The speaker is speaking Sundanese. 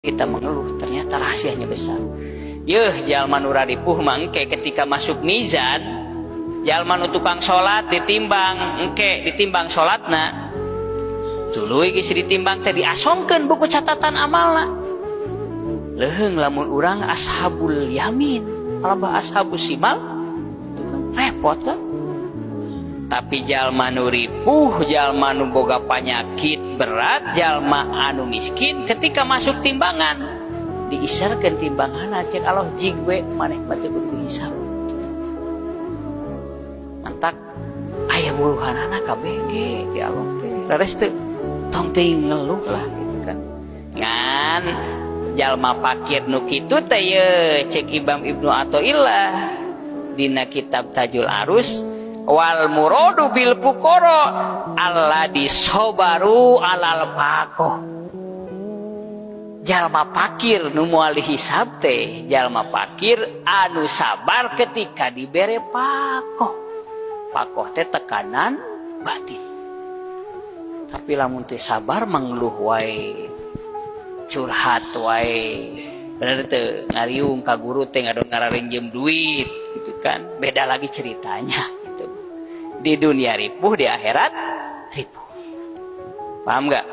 Kita mengeluh, ternyata rahasianya besar. Yeuh, jalma nu ripuh mah engke ketika masuk mizan, jalma nu tukang salat ditimbang, engke ditimbang salatna. Tuluy geus ditimbang teh diasongkeun buku catatan amalna. Leuheung lamun urang ashabul yamin, palebah ashabus simal, itu kan repot kan? Tapi jalma nu ripuh, jalma nu boga panyakit berat, jalma anu miskin ketika masuk timbangan diisarkeun timbangan, cek Allah, jig we maneh mah teu kudu dihisab. Mantak aya wuluhanana kabeh ge ti Allah teh. Leres teu? Tong teuing ngeluh lah gitu kan. Ngan jalma fakir nu kitu teh ye, cek Imam Ibnu Athaillah dina kitab Tajul Arus, wal muradu bil fuqara alladzi sabaru alal faqah. Jalma fakir nu moal dihisab teh jalma fakir anu sabar ketika dibere pakoh. Pakoh teh tekanan batin. Tapi lamun teh sabar, mengeluh wae, curhat wae, bener teu, ngariung ka guru teh, ngadon ngararinjem duit gitu kan, beda lagi ceritanya gitu. Di dunia ripuh, di akhirat ripuh. Paham nggak?